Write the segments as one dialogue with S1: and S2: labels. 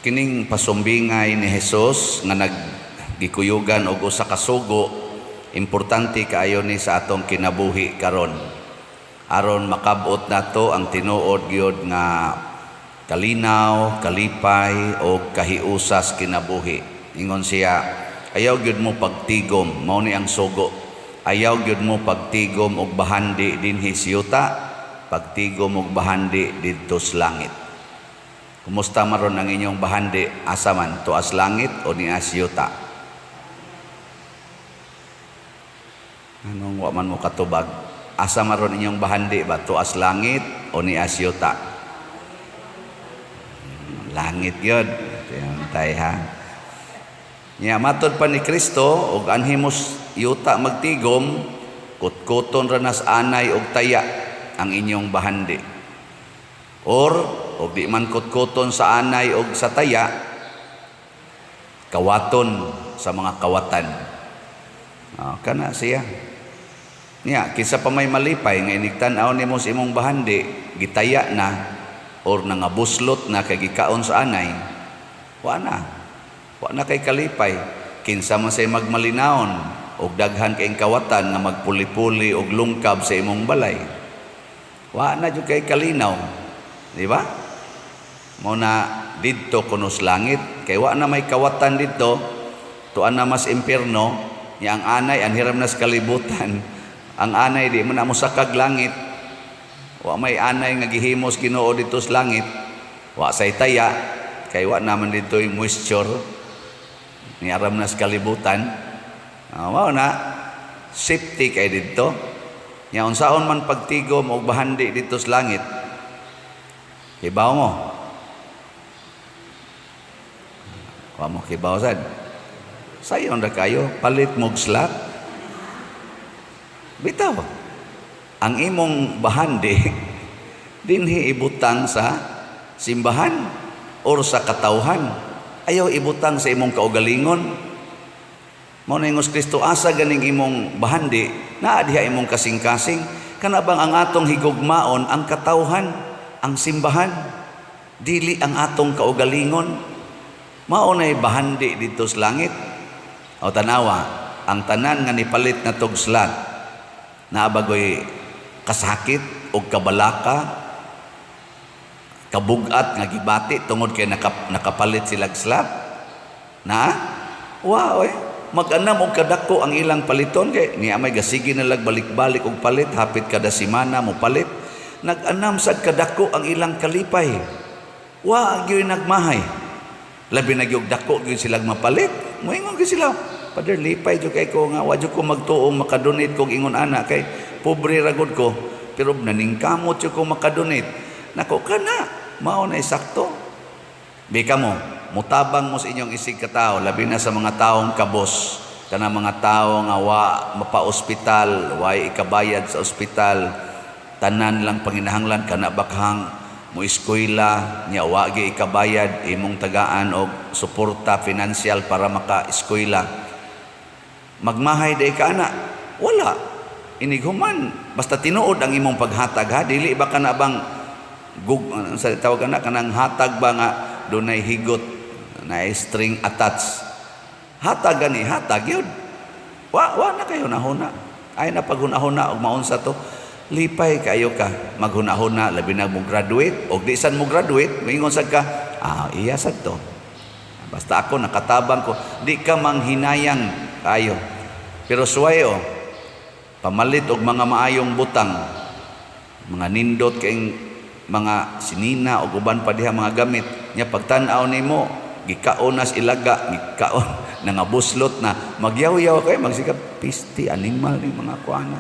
S1: Kining pasumbingay ni Jesus nga naggikuyugan og usa ka sugo, importante kaayo ni sa atong kinabuhi karon. Aron makabot nato ang tinuod gyud nga kalinaw, kalipay o kahiusas kinabuhi. Ingon siya, "Ayaw gyud mo pagtigom," mao ni ang sugo. "Ayaw gyud mo pagtigom og bahandi dinhi sa yuta, pagtigom og bahandi didto sa langit." Kumusta maron ang inyong bahandi? Asa man? Tuas langit o nias yuta? Anong wa man mo katubag? Asa maron inyong bahandi ba? Tuas langit o nias yuta? Langit yun. Tay ha. Nya matod pa ni Kristo, og anhi mos yuta magtigom, kutkuton ra nas anay og taya ang inyong bahandi. Or og di man kutkuton sa anay og sa taya, kawaton sa mga kawatan. Oh, kana siya. Nya kinsa pa may malipay nga inigtan-aw nimo sa imong bahandi, gitaya na or nangabuslot na kay gikaon sa anay? Wa na. Wa na kay kalipay. Kinsa man say magmalinaon og daghan kay kawatan nga magpuli-puli og lungkab sa imong balay? Wa na jud kay kalinaw. Di ba? Mao na didto kuno sa langit kay wa na may kawatan didto, tuan na mas impierno nya ang anay anhiram na sa kalibutan. Ang anay di man na mosakag langit. Wa may anay nga gihimos Ginoo didto sa langit. Wa say taya kay wa naman didto yung moisture ni aram na sa kalibutan. Mao na safety kay didto. Nya unsaon man pagtigom og bahandi didto sa langit? Kibaw mo? Wa mo kibaw sad. Sayon ra kayo, palit mog slot. Bitaw. Ang imong bahandi dinhi ibutang sa simbahan or sa katawhan. Ayaw ibutang sa imong kaugalingon. Mao na ingos Kristo, asa ganing imong bahandi, naa diha imong kasing-kasing. Kana bang ang atong higugmaon ang katawhan, ang simbahan, dili ang atong kaugalingon. Mao nay bahandi didto sa langit. O tanawa, ang tanan nga nipalit na tog slot, naa bagoy kasakit o kabalaka, kabugat nga gibati tungod kay nakapalit sila slot? Na? Wow, eh. Mag-anam og kadako ang ilang paliton kay niya may gasigi na lag balik-balik og palit hapit kada semana mo palit. Nag-anam sad kadako ang ilang kalipay. Wa gyud nagmahay. Labi na gyud dako gyud sila mapalit. Moingon gyud sila, "Father, lipay jud kay ko nga wa jud ko magtuong makadonate kog ingon ana kay pobre ra gud ko. Pero naningkamot jud ko makadonate." Nako kana, mao na sakto. Bika mo, mutabang mo sa inyong isig katao, labi na sa mga taong kabos, kana mga tao nga wa mapa-ospital, wa ikabayad sa ospital, tanan lang panginahanglan kana bakhang mo eskwela nya wa gi ikabayad, imong tagaan og suporta financial para maka-eskwela. Magmahay day ka ana? Wala. Inighuman, basta tinuod ang imong paghatag ha, dili ba kana bang gug, sa tawag ana kanang hatag ba nga dunay higot na string attached. Hatag gani, hatag yun. Wa na kayo nahuna. Ay na paghunahuna og maunsa to. Lipay kayo ka maghunahuna, labi na mo graduate og di san mo graduate, moingon sad ka, "Ah, iya sad to. Basta ako nakatabang ko." Di ka manghinayang kayo. Pero suway oh, pamalit og mga maayong butang, mga nindot kayong mga sinina o uban pa diha mga gamit nya, pagtan-aw nimo gikaon nas ilaga, gikaon nangabuslot na, magyaw-yaw kay magsikap, "Pisti animal ni mga kuana."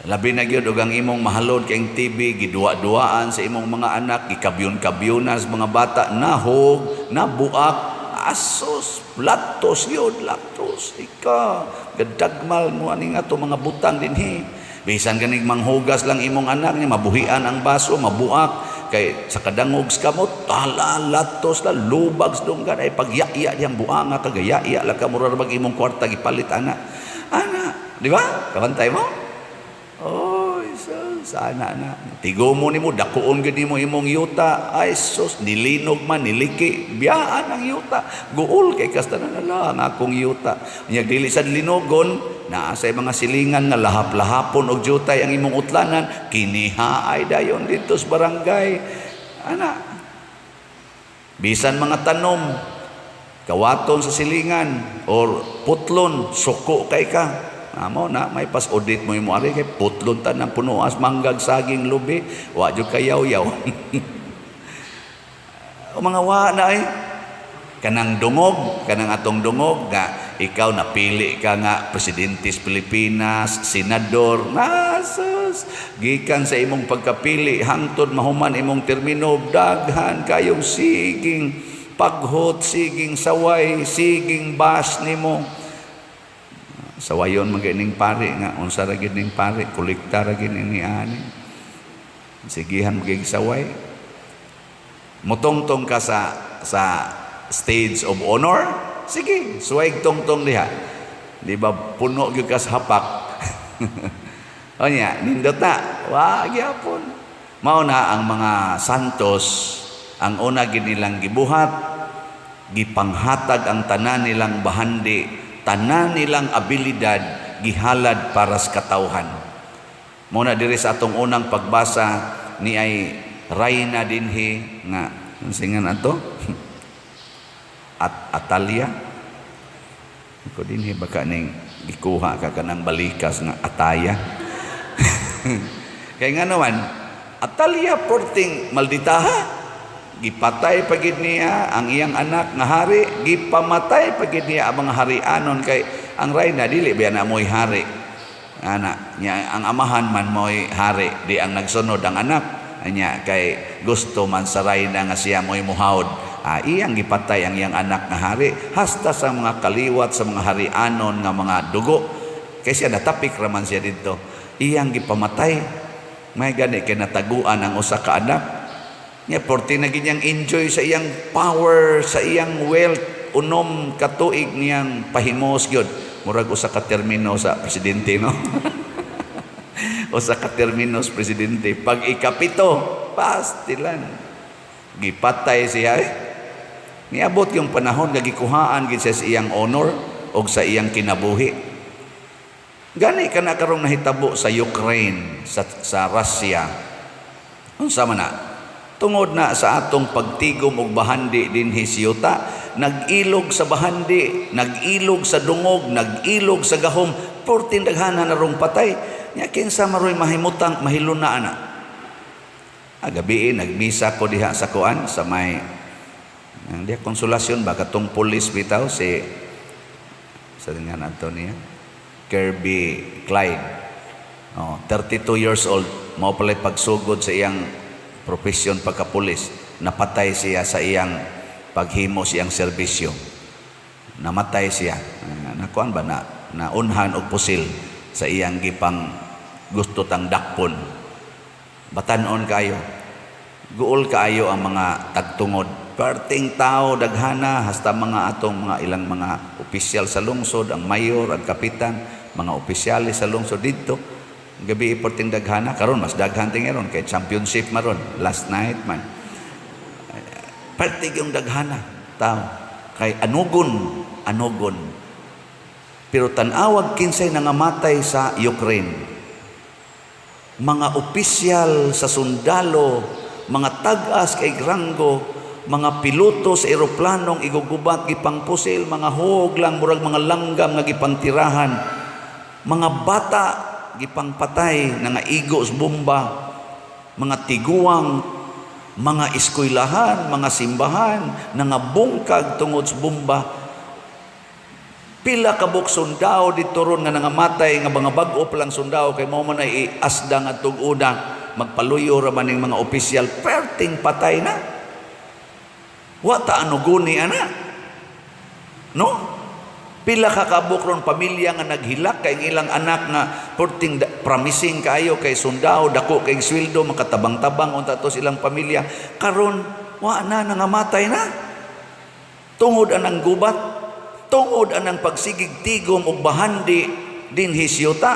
S1: Labi na gyud og ang imong mahalon kayong TV giduwa-duaan sa imong mga anak, gikabyon-kabyunan sa mga bata, nahog, nabuak, asos, latos yun, latos ika gadagmal mo ani nga to mga butang dinhi. Bisan ganig manghugas lang imong anak niya, mabuhian ang baso, mabuak kay sa kadangog sa kamot, tala latos la lubag sa dunggan ay pagyaya diyang buanga kagaya la ka, mura bag imong kwarta gipalit ana ana, di ba? Kabantay mo? Oh, sus. Sana na. Tigumo nimo, dakuon gyud nimo imong yuta. Ay sus, nilinog man, niliki, biyaan ang yuta. Guol kay kasta na lang akong yuta. Nya dili sad linugon, naa sa mga silingan nga lahap-lahapon og jutay ang imong utlanan, kiniha ay dayon dito sa barangay. Ana. Bisan mga tanom, kawaton sa silingan or putlon, suko kay ka. Amo na may pas audit mo imo ari kay putlon tanan punuas manggag, saging, lubi, wa jud kayaw-yaw. O mga wa na ay kanang dungog, kanang atong dungog nga ikaw napili ka nga presidente sa Pilipinas, senador, nasus, gikan sa imong pagkapili hangtod mahuman imong termino, daghan kayong siging paghot, siging saway, siging bas nimo. Sawayon man ning pari nga unsa ra gid ning pari, kolekta ra gid ni ani. Sigihan magig saway. Mutongtong ka sa stage of honor, sige, suway tongtong diha. Di ba puno gyud ka sa hapak? O niya, nindot na. Wa gyapon. Mao na ang mga santos, ang una gid nilang gibuhat, gipanghatag ang tanan nilang bahandi, tanan nilang abilidad, gihalad para sa katawhan. Mao na diri sa atong unang pagbasa ni ay rayna dinhi nga singan ato at Atalia ko dinhi, baka ning gikuha ka kanang balikas nga ataya. Kay nga naman Atalia porting malditaha, gipatay pagid niya ang iyang anak nga hari, gipamatay pagid niya ang mga harianon, kay ang rayna dili ba na mo'y hari ana niya, ang amahan man mo'y hari, di ang nagsunod ang anak anya, kay gusto man sa rayna nga siya mo'y muhawd. Ah, iyang gipatay ang iyang anak nga hari hasta sa mga kaliwat sa mga harianon nga mga dugo, kay siya natapik raman siya didto, iyang gipamatay. May gani kay nataguan ang usa ka anak niya, porti na ginyang enjoy sa iyang power, sa iyang wealth, 6 ka tuig niyang pahimos gyud, murag usa ka termino sa presidente, no? Usa ka termino sa presidente. Pag ikapito, pastilan, gipatay siya eh. Niabot yung panahon nga gikuhaan gid siya sa iyang honor o sa iyang kinabuhi. Gani kana karong nahitabo sa Ukraine, sa Russia. Unsa man na? Tungod na sa atong pagtigom og bahandi dinhi sa yuta, nag-ilog sa bahandi, nag-ilog sa dungog, nag-ilog sa gahom, porting daghana na rong patay. Nya kinsa maroy mahimutang mahiluna ana? Ah, gabi nagmisa ko diha sa kuan sa may ang diha Konsolasyon ba, katong pulis bitaw, si sa nga Antonia Kirby Clyde. Oh, 32 years old, mao pala'y pagsugod sa iyang profesyon pagkapulis. Napatay siya sa iyang paghimo sa iyang serbisyo. Namatay siya. Ah, nakuan ba na naunhan og pusil sa iyang gipang gusto tang dakpon. Batanon kayo. Guol kaayo ang mga tagtungod. Perting tao daghana, hasta mga atong mga ilang mga opisyal sa lungsod, ang mayor, ang kapitan, mga opisyalis sa lungsod didto. Gabi perting daghana. Karon mas daghan tingeron kay championship maron last night man. Perting yung daghana tao kay anugon, anugon. Pero tan-awag kinsay nangamatay sa Ukraine. Mga opisyal sa sundalo, mga tag-as kay ranggo, mga piloto sa eroplanong igugubat gipangpusil, mga hog lang murag mga langgam nga gipangtirahan, mga bata gipangpatay nga igo sa bomba, mga tiguang, mga eskwelahan, mga simbahan nangabungkag tungod sa bomba. Pila ka buok sundao dito ron nga nangamatay nga mga bag-o pa lang sundao kay mao man ay iasda nga tug-una, magpaluyo ra man ning mga opisyal, perting patay na. Wa ta anuguni ana, no? Pila ka kabuok ron pamilya nga naghilak kay ang ilang anak nga perting promising kaayo kay sundao, dako kay sweldo, makatabang-tabang unta to sa ilang pamilya. Karon wa na, nangamatay na tungod anang gubat, tungod anang pagsigig tigom og bahandi dinhi sa yuta.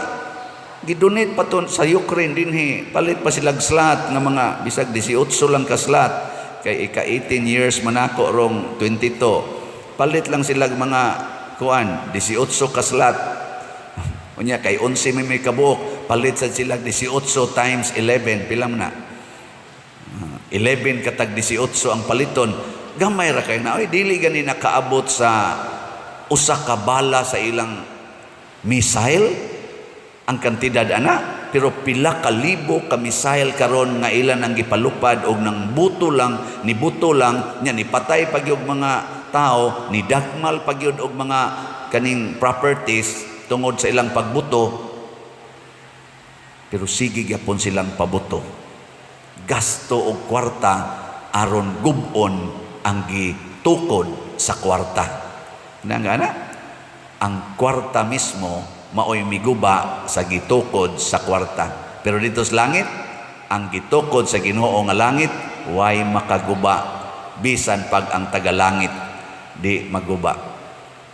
S1: Gidonate pa to sa Ukraine dinhi, palit pa silag slot nga mga bisag 18 lang ka slot kay ika 18 years man ako rong 22. Palit lang sila mga kuan 18 ka slot. Unya kay 11 may kabuok, palit sad sila 18 times 11, pila man na? 11 katag 18 ang paliton. Gamay ra kay na oy, dili gani nakaabot sa usa ka bala sa ilang missile ang kantidad ana, pero pila ka libo ka missile karon nga ilan ang gipalupad og nang buto lang ni buto lang nya, ni patay pa gyud mga tao, ni dagmal pa gyud og mga kaning properties tungod sa ilang pagbuto, pero sige gyapon silang pabuto, gasto og kwarta aron gub-on ang gitukod sa kwarta na nga na ang kwarta mismo maoy miguba sa gitukod sa kwarta. Pero dito sa langit, ang gitukod sa Ginoo nga langit way makaguba bisan pag ang tagalangit di maguba.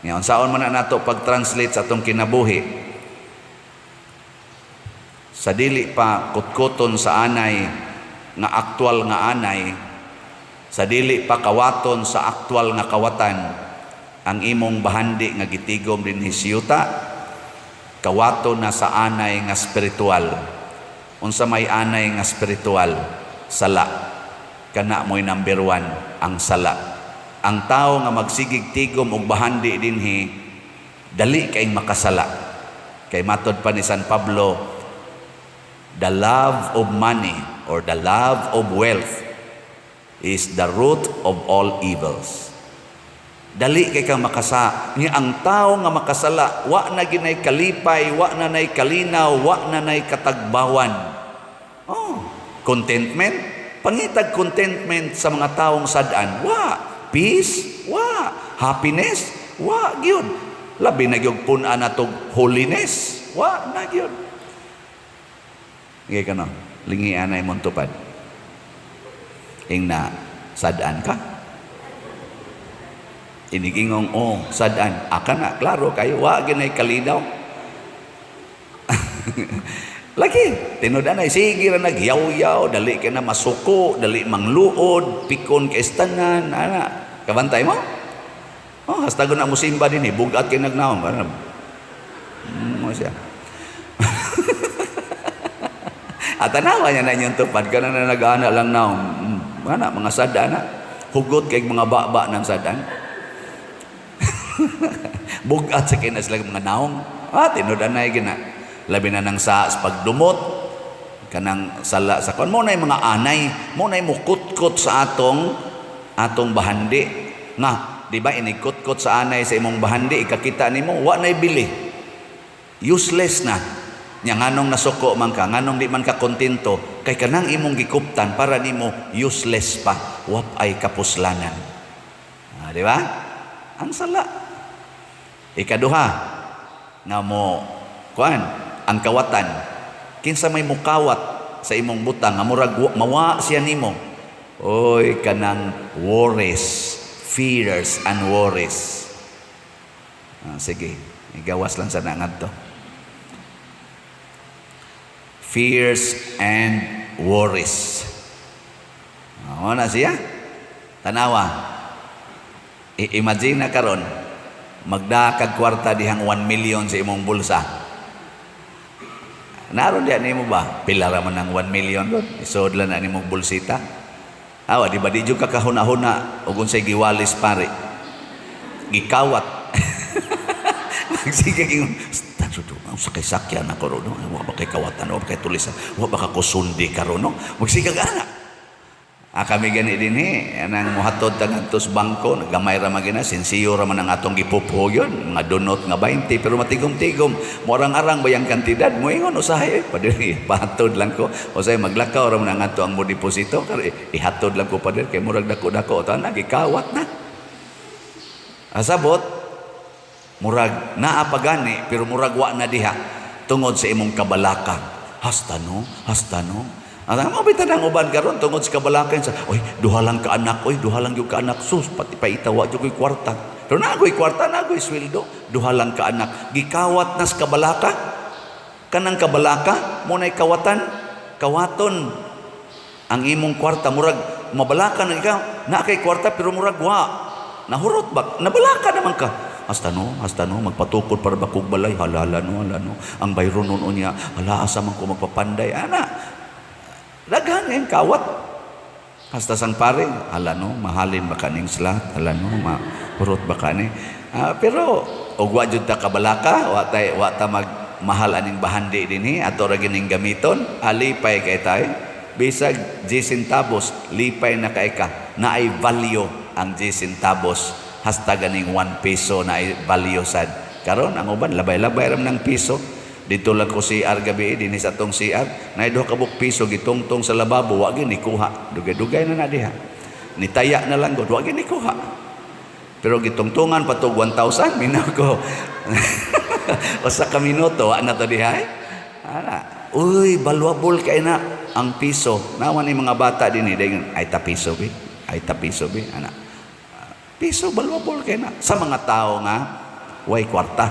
S1: Ngayon, saon man na nato pag-translate sa atong kinabuhi? Sa dili pa kutkuton sa anay nga aktual nga anay, sa dili pa kawaton sa aktual nga kawatan, ang imong bahandi nga gitigom dinhi sa yuta, kawaton na sa anay nga spiritual. Unsa may anay nga spiritual? Sala. Kana mo'y number one, ang sala. Ang tao nga magsigig tigom og bahandi dinhi, dali kay makasala. Kay matod pa ni San Pablo, the love of money or the love of wealth is the root of all evils. Dali kay kang makasa. Nga ang tao nga makasala, wa na ginay kalipay, wa na nay kalinaw, wa na nay katagbawan. Oh, contentment? Pangitag contentment sa mga taong sad-an, wa. Peace? Wa. Happiness? Wa gyud. Labi na gyud pun-an natog holiness? Wa na gyud. Ngay kano, lingi anay mong tupad. Ing na sad-an ka. Inigingong, oh, sad-an. Aka na, klaro kayo, wa ginay kalinaw. Lagi, tinud anay, sige ra nagyaw-yaw, dali ka na masuko, dali mangluod, pikon kay tanan, ana. Kabantay mo? Oh, hasta na mo simba din eh, bugat kay nagnaong. Ano? Mo siya. At tanawa niya na inyong tupad, kana na nag-ana lang naong. Ana, mga sada na. Hugot kay mga baba ng sadan. Bugat sa kina sila mga naong. Ah, tinud anay gina. Labi na nang sa pagdumot, kanang sala sa kon mo na mga anay, mo na mukutkot sa atong atong bahandi. Nga, di ba inikutkot sa anay sa imong bahandi, ikakita nimo wa nay bili. Useless na. Nya nganong nasuko man ka, nganong di man ka kontento, kay kanang imong gikuptan para nimo useless pa, wap ay kapuslanan. Ah, di ba? Ang sala. Ikaduha nga mo kuan ang kawatan. Kinsa may mukawat sa imong butang nga murag mawa siya nimo? Oy, kanang worries, fears and worries. Ah, sige, igawas lang sa ngadto. Fears and worries. Ah, na siya. Tanawa. I-imagine na karon magda kag kwarta dihang 1 million sa imong bulsa. Naron diyan nimo ba? Pila ra man ang 1 million ron. Isod lang na nimong bulsita. Awa, di ba di jud ka kahuna-huna og unsay giwalis pare. Gikawat. Magsige ingon, ang sa kay sakyan ako ron, no? Wa ba kay kawatan, wa ba kay tulisan, wa ba ka kusundi karon, no? Magsige ka ana. Ah, kami gani dinhi, anang muhatod ta ngadto sa bangko, gamay ra man gina, sensiyo ra man ang atong gipupho yun, mga dunot nga 20, pero matigom-tigom, moarang-arang ba yung kantidad, moingon usahay, eh, pader, pahatod lang ko, usahay maglakaw ra man ang ato ang mo deposito, kar ihatod lang ko pader, kay murag dako-dako, tanan gikawat na. Asabot, murag naa pa gani, pero murag wa na diha, tungod sa imong kabalaka. Hasta no, hasta no. Ang mga bitan ang uban karon tungod sa kabalakan sa, oy, duha lang ka anak, oy, duha lang gyud ka anak, sus, pati paita wa jud ko'y kwarta. Pero naa ko'y kwarta, naa ko'y sweldo, duha lang ka anak. Gikawat na sa kabalaka. Kanang kabalaka mo nay kawatan, kawaton ang imong kwarta. Murag mabalaka na ikaw, naa kay kwarta pero murag wa. Nahurot ba? Nabalaka naman ka. Hasta no, hasta no, magpatukod para bakog balay, halala no, hala no. Ang bayron nun unya, hala, asa man ko magpapanday, ana. Daghan yung kawat. Hasta sang pare, hala no, mahalin ba kaning slot, hala no, mahurot ba kani. Pero og wa jud ta kabalaka, wa ta mag mahal aning bahandi dinhi, ato ra gining gamiton, alipay kay tay. Bisag 10 centavos, lipay na kay ka, naay value ang 10 centavos, hasta ganing 1 peso na ay value sad. Karon ang uban labay-labay ram ng piso. Dito lang ko CR gabi dinhi sa atong CR, naay duha ka buok piso gitungtong sa lababo, wa gyud nikuha. Dugay-dugay na na diha. Nitaya na lang gud, wa gyud nikuha. Pero gitungtungan pa tog 1,000, minaw ko. Usa ka minuto, wa na to diha. Eh? Ana. Uy, valuable kay na ang piso. Naman ni mga bata dinhi, dayon ay ta piso bi. Ay ta piso bi, ana. Piso valuable kay na sa mga tao nga way kwarta.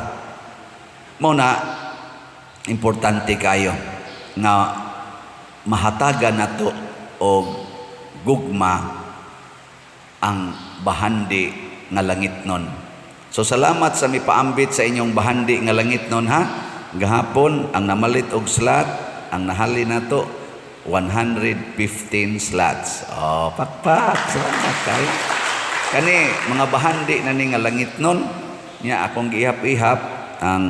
S1: Mao na importante kayo nga mahatagan nato og gugma ang bahandi nga langitnon. So salamat sa mipaambit sa inyong bahandi nga langitnon ha. Gahapon ang namalit og slot, ang nahali nato 115 slots. Oh, pakpak. Salamat kayo. Kani mga bahandi na ni nga langitnon nya akong giihap-ihap ang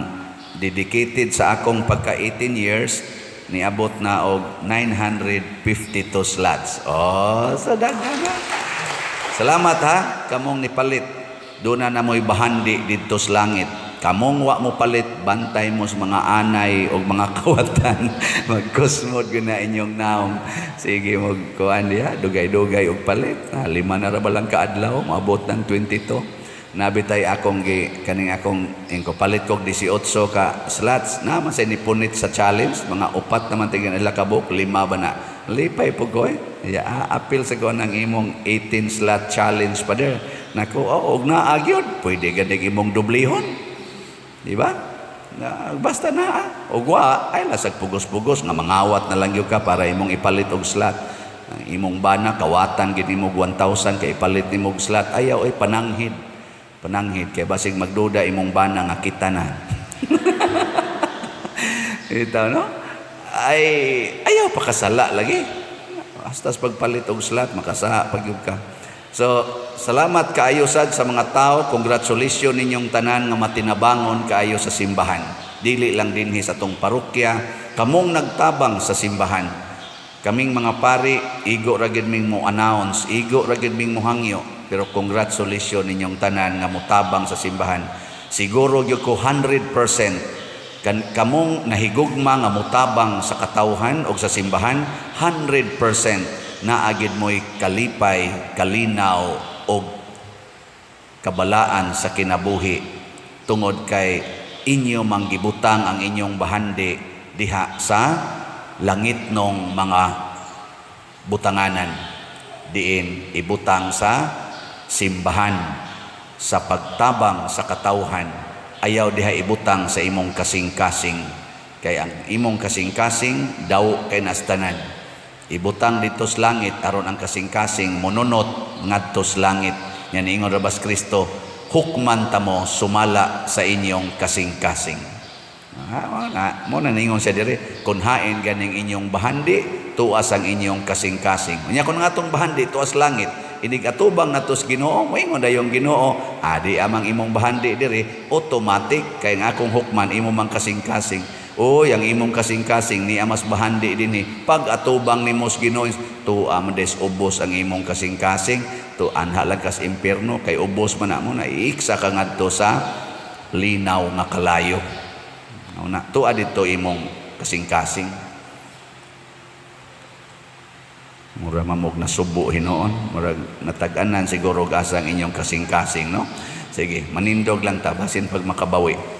S1: dedicated sa akong pagka 18 years, niabot na og 952 slots. Oh, sa daghan na. Salamat ha, kamong nipalit. Doon na mo'y bahandi didto sa langit. Kamong wa mo palit, bantay mo sa mga anay o mga kawatan. Magkusmod gyud na inyong naong. Sige mo kuan diha, dugay-dugay og palit. Ha, 5 na ra ba lang kaadlaw, moabot ng 22. Nabitay akong gi kaning akong ingko palit kog 18 ka slots na man sa nipunit sa challenge, mga upat naman tingin ila kabuk, lima ba na lipay po ko eh. Ya, apil sa ko ng imong 18 slot challenge pa der nako. Oh, og naa gyud pwede gani imong dublihon, di ba na, basta na og wa ay lasag pugos-pugos nga mangawat na lang gyud ka para imong ipalit og slot. Ang imong bana kawatan gid nimo 1,000 kay ipalit nimo og slot. Ayaw ay pananghid, pananghid kay basig magduda imong bana nga kita na ito no. Ay ayaw pakasala lagi, hasta sa pagpalit og slot makasala pag gyud ka. So salamat kaayo sad sa mga tao. Congratulations ninyong tanan nga matinabangon kaayo sa simbahan, dili lang dinhi sa atong parokya, kamong nagtabang sa simbahan. Kaming mga pari, igo ra gid ming mo announce, igo ra gid ming mohangyo, pero congratulations ninyong tanan nga motabang sa simbahan. Siguro gyud ko 100% kan kamong nahigugma nga motabang sa katawhan o sa simbahan, 100% naagid mo'y kalipay, kalinaw og kabalaan sa kinabuhi tungod kay inyo manggibutang ang inyong bahandi diha sa langit nong mga butanganan, diin ibutang sa simbahan, sa pagtabang sa katawhan. Ayaw diha ibutang sa imong kasing-kasing kay ang imong kasing-kasing daw kay nastanan. Ibutang dito sa langit aron ang kasing-kasing monunot ngadto sa langit. Nya niingon ra bas Kristo, "Hukman tamo sumala sa inyong kasing-kasing." Ah, na, mo na ningon siya dire, "Kun hain ganing inyong bahandi, tuas ang inyong kasing-kasing." Unya kun nga atong bahandi tuas langit, inig atubang natos Ginoo, moingon dayong Ginoo, "Adi amang imong bahandi diri," automatic kay nga akong hukman imo mang kasing-kasing. Oy, ang imong kasing-kasing ni amas bahandi dinhi. Pag atubang nimo sa Ginoo, tuwa man des ubos ang imong kasing-kasing, tu anha lang kas impierno kay ubos man na mo na iiksa ka ngadto sa linaw nga kalayo. Una, tuwa dito imong kasing-kasing. Mura mamog na subo hinuon, murag natag-anan siguro gasang inyong kasing-kasing, no? Sige, manindog lang ta basin pag makabawi.